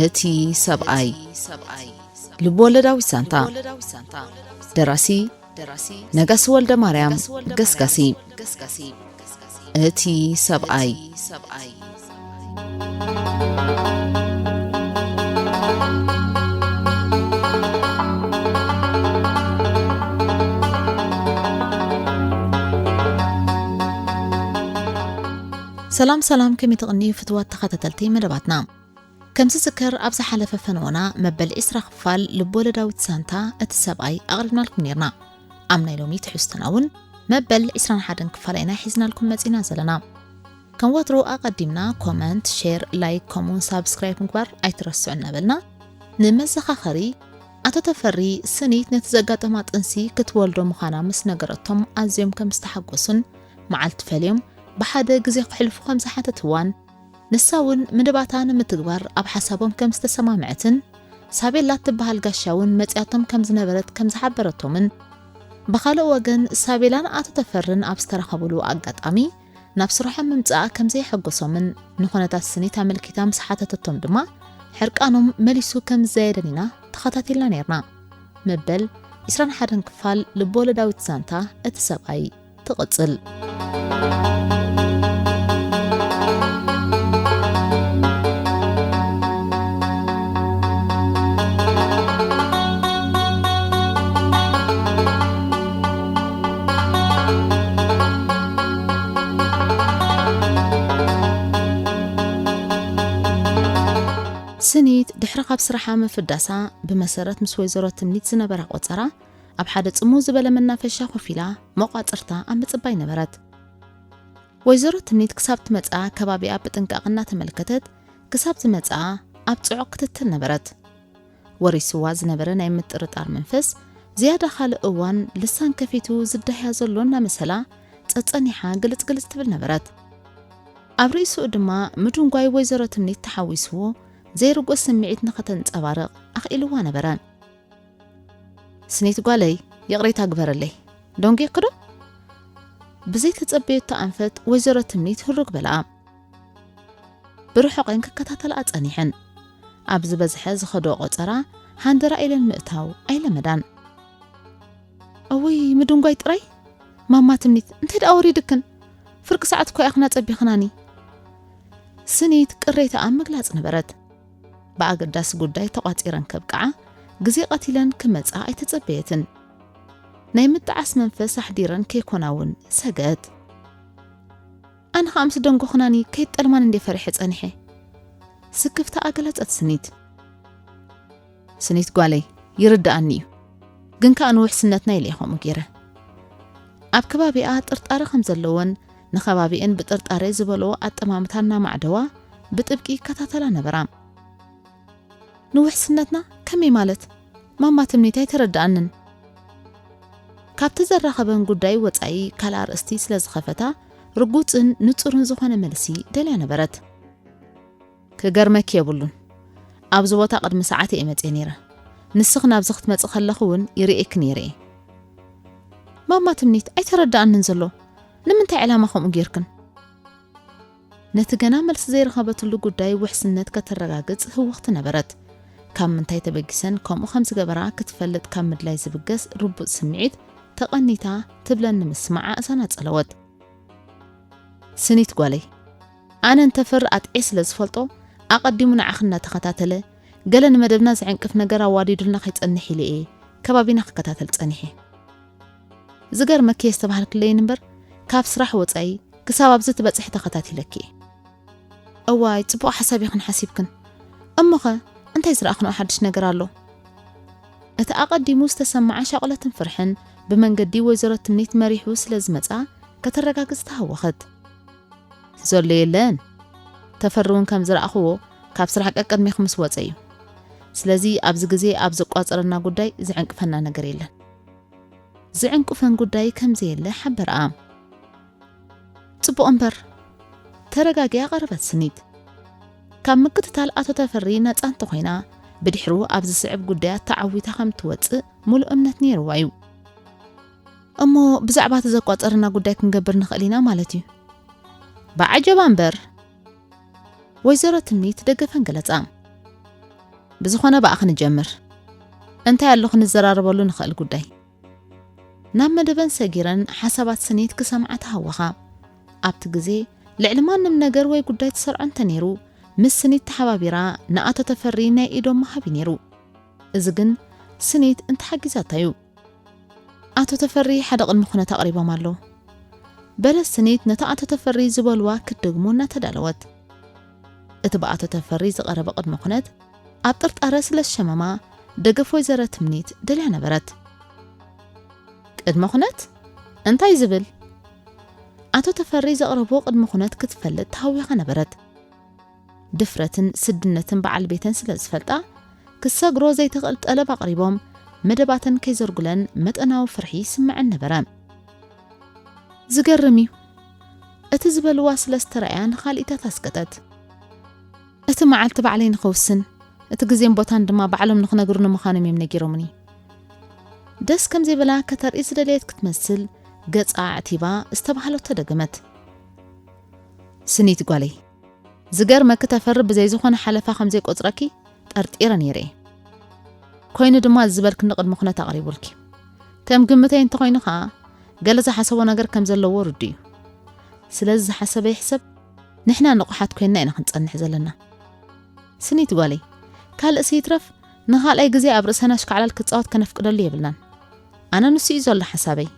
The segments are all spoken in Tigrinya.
እቲ ሰብኣይ። ልብወለዳዊት ዛንታ። ደራሲ ነጋሲ ወልደ ማርያም ገስጋሲ። እቲ ሰብኣይ። ሰላም ሰላም፣ ከመይ ትቕንዩ ፍትዋት ተኸታተልቲ መደባትና? ከም ዝዝከር፣ ኣብ ዝሓለፈ ፈነወና መበል ዕስራ ክፋል ልብወለዳዊት ዛንታ እቲ ሰብኣይ ኣቕሪብናልኩም ኔርና። ኣብ ናይ ሎሚ ትሕዝቶና እውን መበል ዕስራን ሓደን ክፋል ኢና ሒዝናልኩም መጺና ዘለና። ከም ወትሮ ኣቐዲምና ኮመንት፣ ሼር፣ ላይክ፣ ከምኡውን ሳብስክራይብ ምግባር ኣይትረስዑ እናበልና፣ ንመዘኻኸሪ፣ ኣቶ ተፈሪ፣ ስኒት ነቲ ዘጋጠማ ጥንሲ ክትወልዶ ምዃና ምስ ነገረቶም ኣዝዮም ከም ዝተሓጎሱን መዓልቲ ፈልዮም ብሓደ ግዜ ክሕልፉ ከም ዝሓተትዋን፣ ንሳ እውን ምድባታ ንምትግባር ኣብ ሓሳቦም ከም ዝተሰማምዐትን ሳቤላ እትበሃል ጋሻ እውን መጺኣቶም ከም ዝነበረት ከም ዝሓበረቶምን፣ ብኻልእ ወገን ሳቤላን ኣቶ ተፈርን ኣብ ዝተራኸብሉ ኣጋጣሚ ናብ ስርሖም ምምጽኣ ከም ዘየሐጎሶምን ንኹነታት ስኒት ኣመልኪታ ምስ ሓተተቶም ድማ ሕርቃኖም መሊሱ ከም ዝዘየደን ኢና ተኸታቲልና ነይርና። መበል ዕስራን ሓደን ክፋል ልብወለዳዊት ዛንታ እቲ ሰብኣይ ትቕጽል። ስኒት ድሕሪ ካብ ስራሓ ምፍዳሳ፣ ብመሰረት ምስ ወይዘሮ ትምኒት ዝነበራ ቆጸራ፣ ኣብ ሓደ ጽምው ዝበለ መናፈሻ ኮፍ ኢላ መቋጽርታ ኣብ ምጽባይ ነበረት። ወይዘሮ ትምኒት ክሳብ ትመጽኣ ከባቢኣ ብጥንቃቐ እናተመልከተት፣ ክሳብ ዝመጽኣ ኣብ ጽዑቕ ክትትል ነበረት። ወሪስዋ ዝነበረ ናይ ምጥርጣር መንፈስ፣ ዝያዳ ካልእ እዋን ልሳን ከፊቱ ዝዳህያ ዘሎ እናመሰላ፣ ጸጸኒሓ ግልጽ ግልጽ ትብል ነበረት። ኣብ ርእሲኡ ድማ ምድንጓይ ወይዘሮ ትምኒት ተሓዊስዎ፣ ዘይርጉእ ስምዒት ንኸተንጸባርቕ ኣኽኢልዋ ነበረ። ስኒት ጓለይ፣ ይቕሬታ ግበረለይ። ደንጒየኪ ዶ? ብዘይተጸበየቶ ኣንፈት ወይዘሮ ትምኒት ህሩግ በልኣ። ብርሑቐን ክከታተልኣ ጸኒሐን። ኣብ ዝበዝሐ ዝኸድኦ ቆጸራ ሃንደራ ኢለን ምእታው ኣይለመዳን። እውይ፣ ምድንጓይ ጥራይ? ማማ ትምኒት፣ እንታይ ደኣ ወሪድክን? ፍርቂ ሰዓት እኮ ኢኽን ኣጸቢኽናኒ። ስኒት ቅሬታኣ ኣብ ምግላጽ ነበረት። ብኣገዳሲ ጉዳይ ተቋጺረን ከብቅዓ፣ ግዜ ቀቲለን ክመጻ ኣይተጸበየትን። ናይ ምጥዓስ መንፈስ ኣሕዲረን ከይኮና እውን ሰገት። ኣነ ኸኣ ምስ ደንጎኽናኒ ከይጠልማን እንድየ ፈሪሐ ጸኒሐ። ስክፍታ ኣገለጸት ስኒት። ስኒት ጓለይ፣ ይርድኣኒ እዩ። ግን ከኣ ንውሕስነትና ኢለ እየ ከምኡ ገይረ። ኣብ ከባቢኣ ጥርጣረ ከም ዘለወን፣ ንኸባቢኤን ብጥርጣረ ዝበልኦ ኣጠማምታ እናማዕደዋ ብጥብቂ ይከታተላ ነበራ። ንውሕስነትና ከመይ ማለት? ማማ ትምኒት ኣይተረድኣንን። ካብቲ ዘራኸበን ጉዳይ ወጻኢ ካልእ ኣርእስቲ ስለ ዝኸፈታ፣ ርጉጽን ንጹርን ዝኾነ መልሲ ደልያ ነበረት። ክገርመኪ የብሉን። ኣብዚ ቦታ ቅድሚ ሰዓት እየ መጽየ ነይረ። ንስኺ ናብዚ ክትመጺ ከለኺ እውን ይርእየኪ ነይረ እየ። ማማ ትምኒት ኣይተረድኣንን ዘሎ። ንምንታይ ዕላማ ከምኡ ጌርክን? ነቲ ገና መልሲ ዘይረኸበትሉ ጉዳይ ውሕስነት ከተረጋግጽ ህውኽቲ ነበረት። ካብ ምንታይ ተበጊሰን ከምኡ ከም ዝገበራ ክትፈልጥ ካብ ምድላይ ዝብገስ ርቡጽ ስምዒት ተቐኒታ ትብለኒ ምስማዓ እዛና ጸለወት። ስኒት ጓለይ፣ ኣነ ንተፈሪ ኣጥዕየ ስለ ዝፈልጦ፣ ኣቐዲሙ ንዓኺ እናተኸታተለ፣ ገለ ንመደብና ዝዕንቅፍ ነገር ኣዋዲዱልና ከይጸንሕ ኢለ እየ ከባቢና ክከታተል ጸኒሐ። ዝገርመኪ እየ ዝተባህልክለይን እምበር፣ ካብ ስራሕ ወጻኢ ክሳብ ኣብዚ ትበጽሒ ተኸታቲለኪ እየ። እዋይ፣ ጽቡቕ ሓሳብ ኢኽን ሓሲብክን። እሞኸ፣ እንታይ ዝረኣኽንኦ ሓድሽ ነገር ኣሎ? እቲ ኣቐዲሙ ዝተሰምዓ ሻቕለትን ፍርሕን ብመንገዲ ወይዘሮ ትምኒት መሪሑ ስለ ዝመጽኣ ከተረጋግጽ ተሃወኸት። ዘሎ የለን። ተፈሪ እውን ከም ዝረኣኽዎ ካብ ስራሕ ቀቅድሚኺ ምስ ወጸ እዩ። ስለዚ ኣብዚ ግዜ ኣብ ዘቋጸረና ጉዳይ ዝዕንቅፈና ነገር የለን። ዝዕንቅፈን ጉዳይ ከም ዘየለ ሓበርኣ። ጽቡቕ እምበር፣ ተረጋጊኣ ቀረበት ስኒት። ካብ ምክትታል ኣቶ ተፈሪ ነጻ እንተኾይና፣ ብድሕሩ ኣብ ዝስዕብ ጉዳያት ተዓዊታ ከም ትወጽእ ምሉእ እምነት ነይርዋ እዩ። እሞ ብዛዕባ እቲ ዘቋጸረና ጉዳይ ክንገብር ንኽእል ኢና ማለት እዩ። ብዓጀባ እምበር። ወይዘሮ ትምኒት ደገፈን ገለጻ። ብዝኾነ ብኣኺ ንጀምር። እንታይ ኣሎ ክንዘራረበሉ ንኽእል ጉዳይ? ናብ መደበን ሰጊረን ሓሳባት ስኒት ክሰምዓ ተሃወኻ። ኣብቲ ግዜ ልዕሊ ማንም ነገር ወይ ጉዳይ ትሰርዖ እንተነይሩ፣ ምስ ስኒት ተሓባቢራ ንኣቶ ተፈሪ ናይ ኢዶም ምሃብ እዩ ነይሩ። እዚ ግን ስኒት እንተሓጊዛታ እዩ። ኣቶ ተፈሪ ሓደ ቅድመ ኩነት ኣቕሪቦም ኣለዉ። በለት ስኒት ነቲ ኣቶ ተፈሪ ዝበልዋ ክትደግሞ እናተዳለወት። እቲ ብኣቶ ተፈሪ ዝቐረበ ቅድመ ኩነት ኣብ ጥርጣረ ስለ ዝሸመማ ደገፍ ወይዘረ ትምኒት ደልያ ነበረት። ቅድመ ኩነት እንታይ ዝብል? ኣቶ ተፈሪ ዘቕረቦ ቅድመ ኩነት ክትፈልጥ ተሃዊኻ ነበረት። ድፍረትን ስድነትን በዓል ቤተን ስለ ዝፈልጣ ክሰግሮ ዘይትኽእል ጠለብ ኣቕሪቦም መደባተን ከይዘርጉለን መጠናዊ ፍርሒ ይስምዐን ነበረ። ዝገርም እዩ። እቲ ዝበልዋ ስለ ዝተረኣያ ንኻልኢታት ኣስቀጠት። እቲ መዓልቲ ባዕለይ ንኸውስን፣ እቲ ግዜን ቦታን ድማ ባዕሎም ንኽነግሩኒ ምዃኖም እዮም ነጊሮምኒ። ደስ ከም ዘይበላ ከተርኢ ዝደለየት ክትመስል ገጻ ኣዕቲባ ዝተባህለቶ ደገመት። ስኒት ጓለይ፣ ዝገርመኪ ተፈሪ ብዘይ ዝኾነ ሓለፋ ከም ዘይቆጽረኪ ጠርጢረ ነይረ እየ። ኮይኑ ድማ እዚ ዝበልክኒ ቅድመ ኩነት ኣቕሪቡልኪ። ከም ግምተይ እንተኾይኑ ኸኣ ገለ ዝሓሰቦ ነገር ከም ዘለዎ ርዱእ እዩ። ስለዚ ዝሓሰበ ይሕሰብ፣ ንሕና ንቑሓት ኮይንና ኢና ክንጸንሕ ዘለና። ስኒት ጓለይ፣ ካልእሲ ይትረፍ ንኻልኣይ ግዜ ኣብ ርእሰና ሽካዕላል ክጻወት ከነፍቅደሉ የብልናን። ኣነ ንሱ እዩ ዘሎ ሓሳበይ።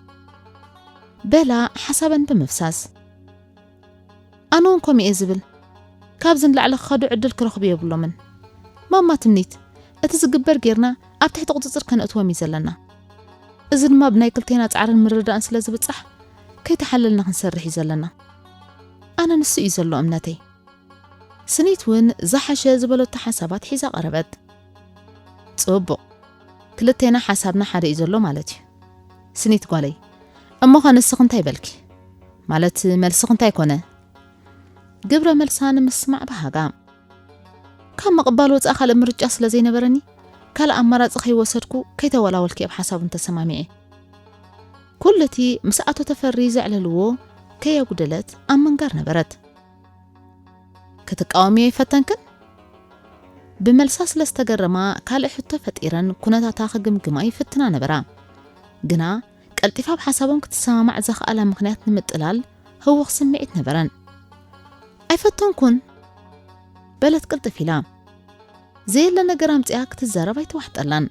በላ ሓሳበን ብምፍሳስ። ኣነ እውን ከምኡ እየ ዝብል። ካብዚ ንላዕሊ ክኸዱ ዕድል ክረኽቡ የብሎምን። ማማ ትምኒት፣ እቲ ዝግበር ጌርና ኣብ ትሕቲ ቁጽጽር ከነእትዎም እዩ ዘለና። እዚ ድማ ብናይ ክልቴና ጻዕርን ምርድዳእን ስለ ዝብጻሕ ከይተሓለልና ክንሰርሕ እዩ ዘለና። ኣነ ንሱ እዩ ዘሎ እምነተይ። ስኒት እውን ዝሓሸ ዝበለቶ ሓሳባት ሒዛ ቀረበት። ጽቡቕ፣ ክልቴና ሓሳብና ሓደ እዩ ዘሎ ማለት እዩ። ስኒት ጓለይ፣ እሞ ኸ ንስኺ እንታይ በልኪ? ማለት መልስኺ እንታይ ኮነ? ግብረ መልሳ ንምስማዕ ብሃጋ። ካብ ምቕባል ወጻኢ ካልእ ምርጫ ስለ ዘይነበረኒ ካልእ ኣማራጺ ከይወሰድኩ ከይተወላወልኪ ኣብ ሓሳቡ እንተሰማሚዐ። ኩሉ እቲ ምስ ኣቶ ተፈሪ ዘዕለልዎ ከየጉደለት ኣብ ምንጋር ነበረት። ክትቃወምዮ ኣይፈተንክን? ብመልሳ ስለ ዝተገረማ ካልእ ሕቶ ፈጢረን ኩነታታ ክግምግማ ይፍትና ነበራ። ግና ቀልጢፋ ኣብ ሓሳቦም ክትሰማማዕ ዘኽኣላ ምኽንያት ንምጥላል ህውኽ ስምዒት ነበረን። ኣይፈተንኩን በለት ቅልጥፍ ኢላ። ዘየለ ነገር ኣምጺኣ ክትዛረብ ኣይተዋሕጠላን።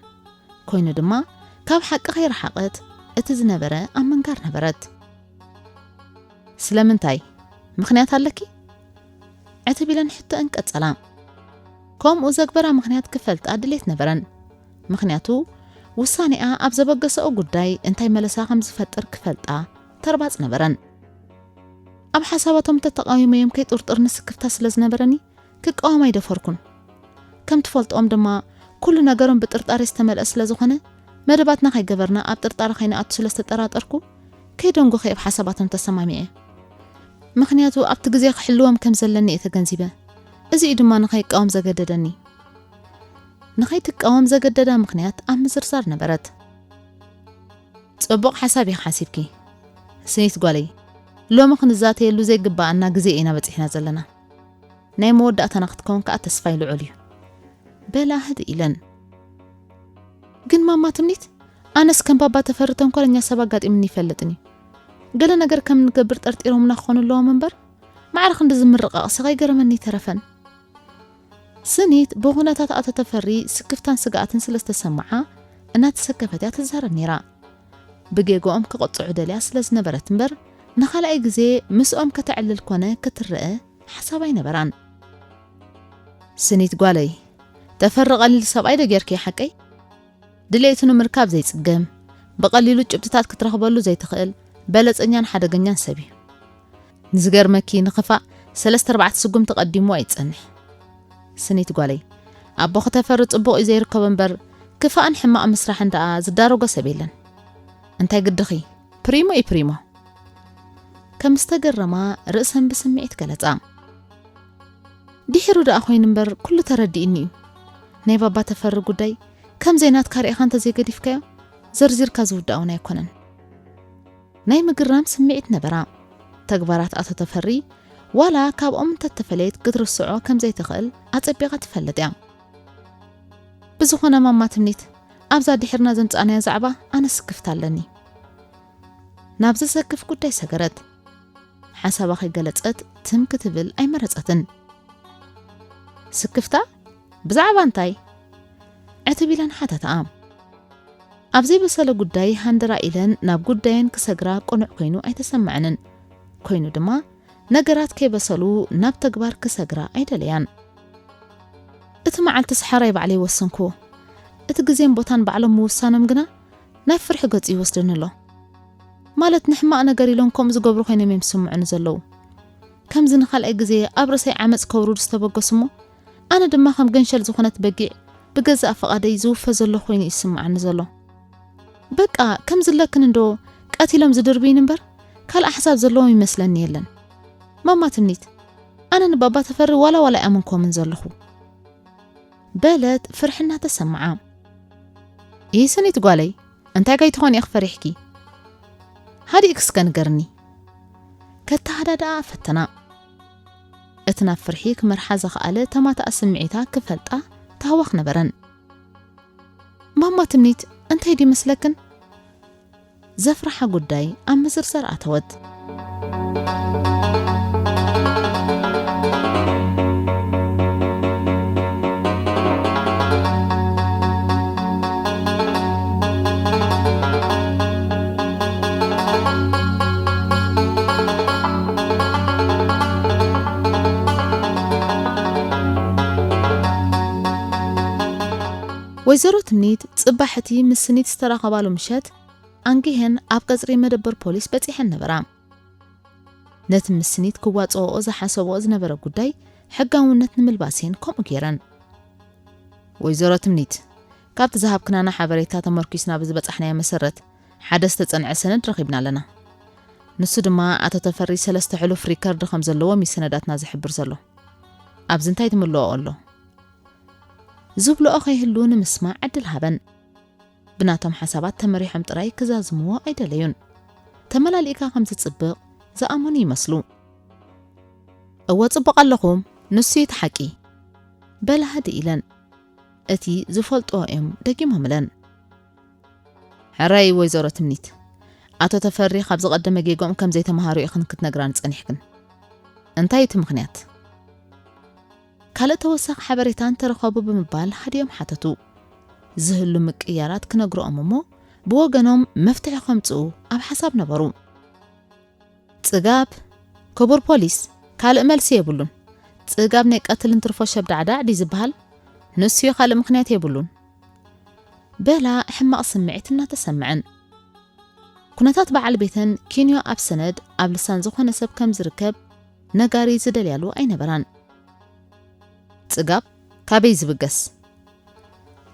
ኮይኑ ድማ ካብ ሓቂ ከይረሓቐት እቲ ዝነበረ ኣብ ምንጋር ነበረት። ስለምንታይ? ምኽንያት ኣለኪ? ዕትብ ኢለን ሕቶአን ቀጸላ። ከምኡ ዘግበራ ምኽንያት ክፈልጣ ድሌት ነበረን። ምኽንያቱ ውሳኔኣ ኣብ ዘበገሰኦ ጉዳይ እንታይ መለሳ ከም ዝፈጥር ክፈልጣ ተርባጽ ነበረን። ኣብ ሓሳባቶም ተተቃዊመዮም ከይጥርጥርኒ ስክፍታ ስለ ዝነበረኒ ክቃወም ኣይደፈርኩን። ከም ትፈልጥኦም ድማ ኩሉ ነገሮም ብጥርጣሬ ዝተመልአ ስለ ዝኾነ መደባትና ከይገበርና ኣብ ጥርጣረ ከይንኣቱ ስለ ዝተጠራጠርኩ ከይደንጎኸ ኣብ ሓሳባቶም ተሰማሚዐ። ምኽንያቱ ኣብቲ ግዜ ክሕልዎም ከም ዘለኒ እየ ተገንዚበ። እዚ እዩ ድማ ንኸይቃወም ዘገደደኒ። ንኸይትቃወም ዘገደዳ ምኽንያት ኣብ ምዝርዛር ነበረት። ጽቡቕ ሓሳብ ኢኺ ሓሲብኪ ስኒት ጓለይ። ሎሚ ክንዛተየሉ ዘይግባኣና ግዜ ኢና በጺሕና ዘለና። ናይ መወዳእታና ክትከውን ከኣ ተስፋይ ልዑል እዩ። በላ ህድእ ኢለን። ግን ማማ ትምኒት፣ ኣነስ ከም ባባ ተፈሪ ተንኮለኛ ሰብ ኣጋጢሙኒ ይፈልጥን እዩ። ገለ ነገር ከም ንገብር ጠርጢሮምና ክኾኑ ኣለዎም እምበር፣ ማዕረ ክንዲ ዝምርቓቕሲ ከይገረመኒ ኣይተረፈን። ስኒት ብኹነታት ኣቶ ተፈሪ ስክፍታን ስግኣትን ስለ ዝተሰምዓ እናተሰከፈት እያ ትዛረብ ነይራ። ብጌግኦም ክቕጽዑ ደልያ ስለ ዝነበረት እምበር ንኻልኣይ ግዜ ምስኦም ከተዕልል ኮነ ክትረአ ሓሳብ ኣይነበራን። ስኒት ጓለይ፣ ተፈሪ ቀሊል ሰብኣይ ዶ ጌርኪ ሓቀይ? ድሌቱ ንምርካብ ዘይጽገም፣ ብቐሊሉ ጭብጥታት ክትረኽበሉ ዘይትኽእል በለጸኛን ሓደገኛን ሰብ እዩ። ንዝገርመኪ ንኽፋእ ሰለስተ ኣርባዕተ ስጉምቲ ቀዲምዎ ኣይጸንሕ። ስኒት ጓለይ፣ ኣቦኺ ተፈሪ ጽቡቕ እዩ ዘይርከቦ እምበር ክፋእን ሕማቕ ምስራሕን ደኣ ዝዳረጎ ሰብ የለን። እንታይ ግድኺ? ፕሪሞ እዩ ፕሪሞ። ከም ዝተገረማ ርእሰን ብስምዒት ገለጻ። ድሒሩ ደኣ ኮይኑ እምበር ኩሉ ተረዲእኒ እዩ። ናይ ባባ ተፈሪ ጉዳይ ከም ዘይናትካ ርኢኻ እንተዘይገዲፍካዮ ዘርዚርካ ዝውዳእ እውን ኣይኮነን። ናይ ምግራም ስምዒት ነበራ። ተግባራት ኣቶ ተፈሪ ዋላ ካብኦም እንተተፈለየት ክትርስዖ ከም ዘይትኽእል ኣጸቢቓ ትፈልጥ እያ። ብዝኾነ ማማ ትምኒት፣ ኣብዛ ድሒርና ዘምጻእናያ ዛዕባ ኣነ ስክፍታ ኣለኒ። ናብ ዘሰክፍ ጉዳይ ሰገረት። ሓሳባ ከይገለጸት ትም ክትብል ኣይመረጸትን። ስክፍታ? ብዛዕባ እንታይ? ዕትብ ኢለን ሓተታ። ኣብ ዘይበሰለ ጉዳይ ሃንደራ ኢለን ናብ ጉዳየን ክሰግራ ቅኑዕ ኮይኑ ኣይተሰምዐንን። ኮይኑ ድማ ነገራት ከይበሰሉ ናብ ተግባር ክሰግራ ኣይደለያን። እቲ መዓልቲ ሰሓራይ ባዕለይ ወሰንኩዎ። እቲ ግዜን ቦታን ባዕሎም ምውሳኖም ግና ናብ ፍርሒ ገጹ ይወስደኒ ኣሎ። ማለት ንሕማቕ ነገር ኢሎም ከምኡ ዝገብሩ ኮይኖም እዮም ዝስምዑኒ ዘለዉ። ከምዚ ንኻልኣይ ግዜ ኣብ ርእሰይ ዓመጽ ከውርዱ ዝተበገሱ እሞ፣ ኣነ ድማ ከም ገንሸል ዝኾነት በጊዕ ብገዛእ ፍቓደይ ዝውፈ ዘሎ ኮይኑ ይስምዓኒ ዘሎ። በቃ ከም ዝለክን እንዶ ቀቲሎም ዝድርብይን እምበር ካልእ ሓሳብ ዘለዎም ይመስለኒ የለን። ማማ ትምኒት፣ ኣነ ንባባ ተፈሪ ዋላ ዋላ ኣይኣመንኮምን ዘለኹ። በለት ፍርሒ እናተሰምዓ። ይህ ስኒት ጓለይ፣ እንታይ ከይትኾኒ ኢኺ ፈሪሕኪ? ሃዲእኪ እስከ ንገርኒ። ከተሃዳድኣ ፈተና። እቲ ናብ ፍርሒ ክመርሓ ዝኸኣለ ተማታኣ ስምዒታ ክፈልጣ ታህዋኽ ነበረን። ማማ ትምኒት እንታይ ድዩ መስለክን? ዘፍርሓ ጉዳይ ኣብ ምዝርዛር ኣተወት። ወይዘሮ ትምኒት ጽባሕቲ ምስ ስኒት ዝተራኸባሉ ምሸት ኣንጊሀን ኣብ ቀጽሪ መደበር ፖሊስ በጺሐን ነበራ። ነቲ ምስ ስኒት ክዋጽኦኦ ዝሓሰብኦ ዝነበረ ጉዳይ ሕጋውነት ንምልባስ እየን ከምኡ ገይረን። ወይዘሮ ትምኒት፣ ካብቲ ዝሃብክናና ሓበሬታ ተመርኪስና ብዝበጻሕናዮ መሰረት ሓደ ዝተጸንዐ ሰነድ ረኺብና ኣለና። ንሱ ድማ ኣቶ ተፈሪ ሰለስተ ሕሉፍ ሪከርድ ከም ዘለዎም እዩ ሰነዳትና ዝሕብር ዘሎ። ኣብዚ እንታይ ትምልኦ ኣሎ? ዝብልኦ ከይህሉ ንምስማዕ ዕድል ሃበን። ብናቶም ሓሳባት ተመሪሖም ጥራይ ክዛዝምዎ ኣይደለዩን። ተመላሊእካ ከም ዝጽብቕ ዝኣመኑ ይመስሉ። እወ ጽቡቕ ኣለኹም፣ ንሱ እዩ እቲ ሓቂ። በላ ህድእ ኢለን። እቲ ዝፈልጥዎ እዮም ደጊሞምለን። ሕራይ ወይዘሮ ትምኒት፣ ኣቶ ተፈሪ ካብ ዝቐደመ ጌግኦም ከም ዘይተምሃሩ ኢኽን ክትነግራኒ ጸኒሕክን። እንታይ እቲ ምኽንያት? ካልእ ተወሳኺ ሓበሬታ እንተረኸቡ ብምባል ሃዲኦም ሓተቱ። ዝህሉ ምቅያራት ክነግርኦም እሞ ብወገኖም መፍትሒ ከምጽኡ ኣብ ሓሳብ ነበሩ። ጽጋብ፣ ክቡር ፖሊስ፣ ካልእ መልሲ የብሉን። ጽጋብ ናይ ቀትልን ትርፎ ሸብዳዕዳዕ ድዩ ዝበሃል? ንሱ'ዩ፣ ካልእ ምኽንያት የብሉን። በላ ሕማቕ ስምዒት እናተሰምዐን። ኩነታት በዓል ቤተን ኪንዮ ኣብ ሰነድ ኣብ ልሳን ዝኾነ ሰብ ከም ዝርከብ ነጋሪ ዝደልያሉ ኣይነበራን። ጽጋብ ካበይ ዝብገስ?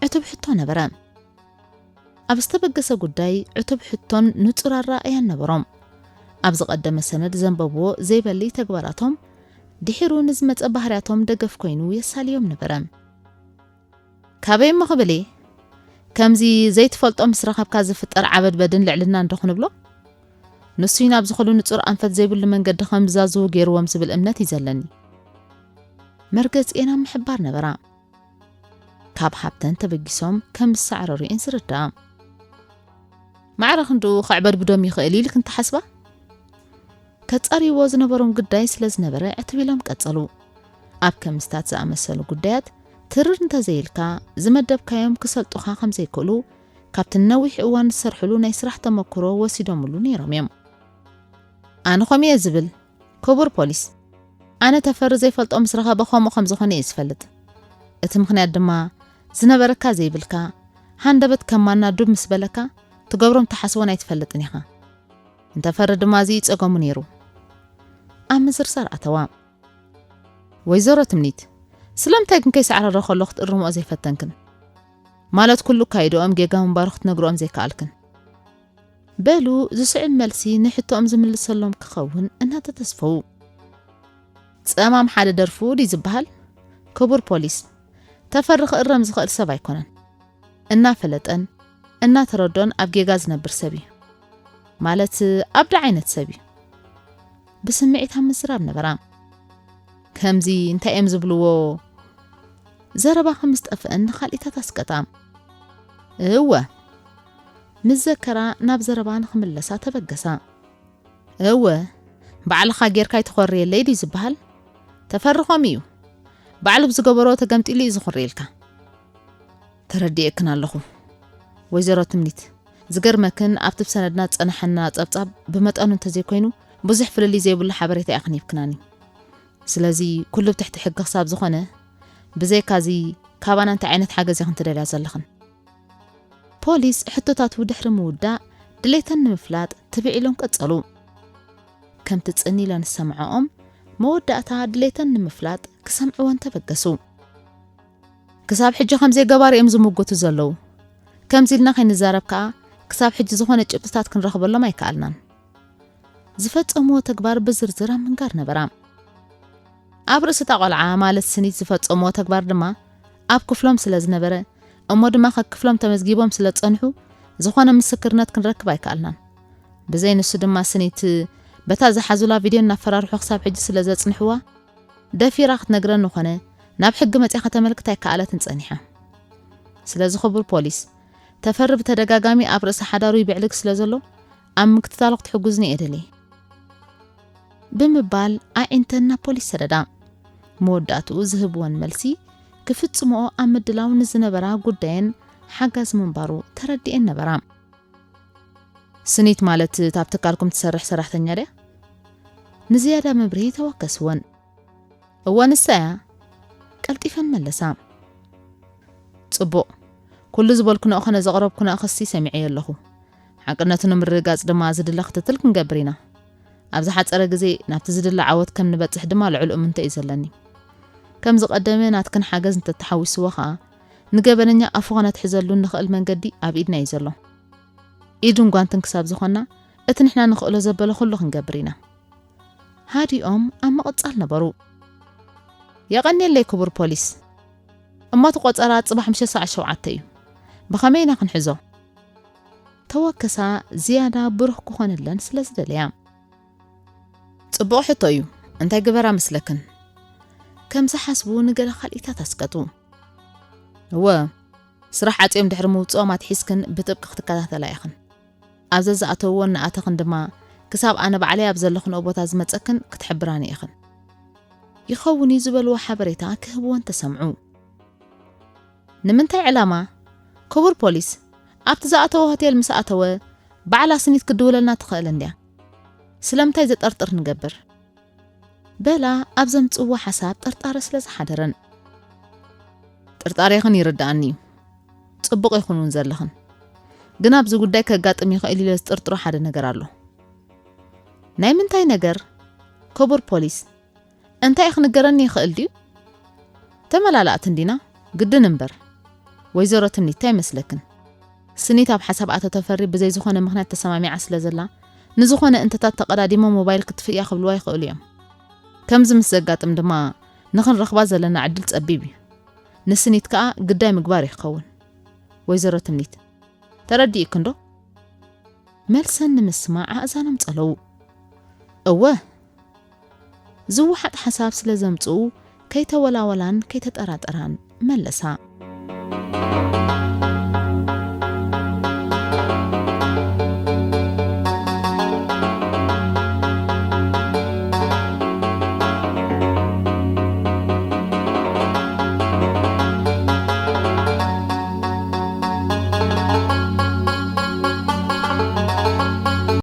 ዕቱብ ሕቶ ነበረ። ኣብ ዝተበገሰ ጉዳይ ዕቱብ ሕቶን ንጹር ኣረኣእያን ነበሮም። ኣብ ዝቐደመ ሰነድ ዘንበብዎ ዘይበሊ ተግባራቶም ድሒሩ ንዝመጸ ባህርያቶም ደገፍ ኮይኑ የሳልዮም ነበረ። ካበይ እሞ ክብል እየ? ከምዚ ዘይትፈልጦ ምስ ረኸብካ ዝፍጠር ዓበድበድን ልዕልናን ዶ ክንብሎ? ንሱይ ናብ ዝኸዱ ንጹር ኣንፈት ዘይብሉ መንገዲ ከም ዝዛዝዉ ገይርዎም ዝብል እምነት እዩ ዘለኒ። መርገጺኤን ኣብ ምሕባር ነበራ። ካብ ሃብተን ተበጊሶም ከም ዝሰዕረሩ እየን ዝርዳእ። ማዕረ ክንድኡ ከዕበድብዶም ይኽእል ኢልክን ትሓስባ? ከጻርይዎ ዝነበሮም ጉዳይ ስለ ዝነበረ ዕትብ ኢሎም ቀጸሉ። ኣብ ከምስታት ዝኣመሰሉ ጉዳያት ትርር እንተዘይልካ፣ ዝመደብካዮም ክሰልጡኻ ከም ዘይክእሉ፣ ካብቲ ነዊሕ እዋን ዝሰርሕሉ ናይ ስራሕ ተመክሮ ወሲዶምሉ ነይሮም እዮም። ኣነ ከምኡ እየ ዝብል፣ ክቡር ፖሊስ። ኣነ ተፈሪ ዘይፈልጦ ምስ ረኸበ ከምኡ ከም ዝኾነ እየ ዝፈልጥ። እቲ ምኽንያት ድማ፣ ዝነበረካ ዘይብልካ፣ ሃንደበት ከማና ዱብ ምስ በለካ፣ ትገብሮን ትሓስቦን ኣይትፈልጥን ኢኻ። እንተፈሪ ድማ እዚ እዩ ጸገሙ ነይሩ። ኣብ ምዝርዛር ኣተዋ። ወይዘሮ ትምኒት፣ ስለምንታይ ግን ከይሰዕረረ ከሎ ክትእርምኦ ዘይፈተንክን? ማለት ኩሉ ኣካይድኦም ጌጋ ምንባሩ ክትነግርኦም ዘይከኣልክን? በሉ ዝስዕብ መልሲ ንሕቶኦም ዝምልሰሎም ክኸውን እናተተስፈው። ጸማም ሓደ ደርፉ ድዩ ዝበሃል? ክቡር ፖሊስ፣ ተፈሪ ክእረም ዝኽእል ሰብ ኣይኮነን። እናፈለጠን እናተረዶን ኣብ ጌጋ ዝነብር ሰብ እዩ። ማለት ኣብዲ ዓይነት ሰብ እዩ። ብስምዒት ኣብ ምዝራብ ነበራ። ከምዚ እንታይ እዮም ዝብልዎ? ዘረባ ከም ዝጠፍአን ንኻልኢታት ኣስቀጣ። እወ፣ ምስ ዘከራ ናብ ዘረባ ንኽምለሳ ተበገሳ። እወ፣ ባዕልኻ ጌርካ ኣይትኾርየለይ ድዩ ዝበሃል? ተፈሪ ከምኡ እዩ። ባዕሉ ብዝገበሮ ተገምጢሉ እዩ ዝኾርየልካ። ተረዲኤክን ኣለኹ ወይዘሮ ትምኒት። ዝገርመክን ኣብቲ ብሰነድና ዝጸንሐና ጸብጻብ ብመጠኑ እንተዘይኮይኑ ብዙሕ ፍልልይ ዘይብሉ ሓበሬታ ኢኽን ሂብክናኒ። ስለዚ ኩሉ ብትሕቲ ሕጊ ክሳብ ዝኾነ፣ ብዘይካዚ ካባና እንታይ ዓይነት ሓገዝ ኢኽን ትደልያ ዘለኽን? ፖሊስ ሕቶታቱ ድሕሪ ምውዳእ ድሌተን ንምፍላጥ ትብዕ ኢሎም ቀጸሉ። ከምቲ ጽን ኢለን ዝሰምዐኦም መወዳእታ ድሌተን ንምፍላጥ ክሰምዕወን ተበገሱ። ክሳብ ሕጂ ከምዘይ ገባር እዮም ዝምጉቱ ዘለዉ። ከምዚ ኢልና ከይንዛረብ ከኣ ክሳብ ሕጂ ዝኾነ ጭብጥታት ክንረኽበሎም ኣይከኣልናን። ዝፈጸምዎ ተግባር ብዝርዝር ኣብ ምንጋር ነበራ። ኣብ ርእሲ እታ ቆልዓ ማለት ስኒት ዝፈጸምዎ ተግባር ድማ ኣብ ክፍሎም ስለ ዝነበረ፣ እሞ ድማ ከክፍሎም ተመዝጊቦም ስለ ዝጸንሑ ዝኾነ ምስክርነት ክንረክብ ኣይከኣልናን። ብዘይ ንሱ ድማ ስኒት በታ ዝሓዙላ ቪድዮ እናፈራርሑ ክሳብ ሕጂ ስለ ዘጽንሕዋ፣ ደፊራ ክትነግረኒ ኾነ ናብ ሕጊ መጺኣ ከተመልክት ኣይከኣለትን ጸኒሓ። ስለዚ ክቡር ፖሊስ፣ ተፈሪ ብተደጋጋሚ ኣብ ርእሲ ሓዳሩ ይብዕልግ ስለ ዘሎ፣ ኣብ ምክትታሉ ክትሕጉዝኒ እየ ደልየ። ብምባል ኣዒንተን ናብ ፖሊስ ሰደዳ። መወዳእትኡ ዝህብወን መልሲ ክፍጽምኦ ኣብ ምድላው ንዝነበራ ጉዳየን ሓጋዚ ምንባሩ ተረዲኤን ነበራ። ስኒት ማለት እታ ኣብ ትካልኩም ትሰርሕ ሰራሕተኛ ድያ? ንዝያዳ መብርሂ ተወከስወን። እወ ንሳ እያ። ቀልጢፈን መለሳ። ጽቡቕ። ኩሉ ዝበልኩንኦ ኾነ ዘቕረብኩንኦ ክሲ ሰሚዐዮ ኣለኹ። ሓቅነቱ ንምርግጋጽ ድማ ዝድለ ክትትል ክንገብር ኢና። ኣብ ዝሓጸረ ግዜ ናብቲ ዝድለ ዓወት ከም ንበጽሕ ድማ ልዑል እምንቶ እዩ ዘለኒ። ከም ዝቐደመ ናትክን ሓገዝ እንተተሓዊስዎ ኸኣ፣ ንገበነኛ ኣፉ ኸነትሕዘሉ እንኽእል መንገዲ ኣብ ኢድና እዩ ዘሎ። ኢድን ጓንትን ክሳብ ዝኾና፣ እቲ ንሕና ንኽእሎ ዘበለ ኩሉ ክንገብር ኢና። ሃዲኦም ኣብ ምቕጻል ነበሩ። የቐንየለይ ክቡር ፖሊስ። እሞ እቲ ቆጸራ ጽባሕ ምሸት ሰዓት ሸውዓተ እዩ። ብኸመይ ኢና ክንሕዞ? ተወከሳ ዝያዳ ብሩህ ክኾነለን ስለ ዝደለያ። ጽቡቕ ሕቶ እዩ። እንታይ ግበራ መስለክን? ከም ዝሓስቡ ንገለ ካልኢታት ኣስቀጡ። እወ፣ ስራሕ ዓጽዮም ድሕሪ ምውጽኦም ኣትሒዝክን ብጥብቂ ክትከታተላ ኢኽን። ኣብ ዘዝኣተውዎ እናኣተኽን ድማ ክሳብ ኣነ ባዕለይ ኣብ ዘለኽንኦ ቦታ ዝመጸክን ክትሕብራኒ ኢኽን። ይኸውን እዩ ዝበልዎ ሓበሬታ ክህብወን ተሰምዑ። ንምንታይ ዕላማ? ክቡር ፖሊስ፣ ኣብቲ ዝኣተወ ሆቴል ምስ ኣተወ ባዕላ ስኒት ክድውለልና ትኽእል እንድያ። ስለምንታይ ዘጠርጥር ንገብር? በላ ኣብ ዘምጽእዎ ሓሳብ ጥርጣረ ስለ ዝሓደረን። ጥርጣሬኽን ይርድኣኒ እዩ። ጽቡቕ ኢኹን እውን ዘለኽን። ግን ኣብዚ ጉዳይ ከጋጥም ይኽእል ኢለ ዝጥርጥሮ ሓደ ነገር ኣሎ። ናይ ምንታይ ነገር? ክቡር ፖሊስ፣ እንታይ ክንገረኒ ይኽእል ድዩ? ተመላላእቲ እንዲና፣ ግድን እምበር። ወይዘሮ ትምኒት፣ እንታይ ይመስለክን? ስኒት ኣብ ሓሳብ ኣቶ ተፈሪ ብዘይ ዝኾነ ምኽንያት ተሰማሚዓ ስለ ዘላ፣ ንዝኾነ እንተታት ተቐዳዲሞ ሞባይል ክትፍእያ ክብልዋ ይኽእሉ እዮም። ከምዚ ምስ ዘጋጥም ድማ፣ ንኽንረኽባ ዘለና ዕድል ጸቢብ እዩ። ንስኒት ከኣ ግዳይ ምግባር እዩ ክኸውን። ወይዘሮ ትምኒት፣ ተረዲእክን ዶ? መልሰን ንምስማዕ ኣእዛኖም ጸለዉ። እወ፣ ዝወሓጥ ሓሳብ ስለ ዘምጽኡ ከይተወላወላን ከይተጠራጠራን መለሳ።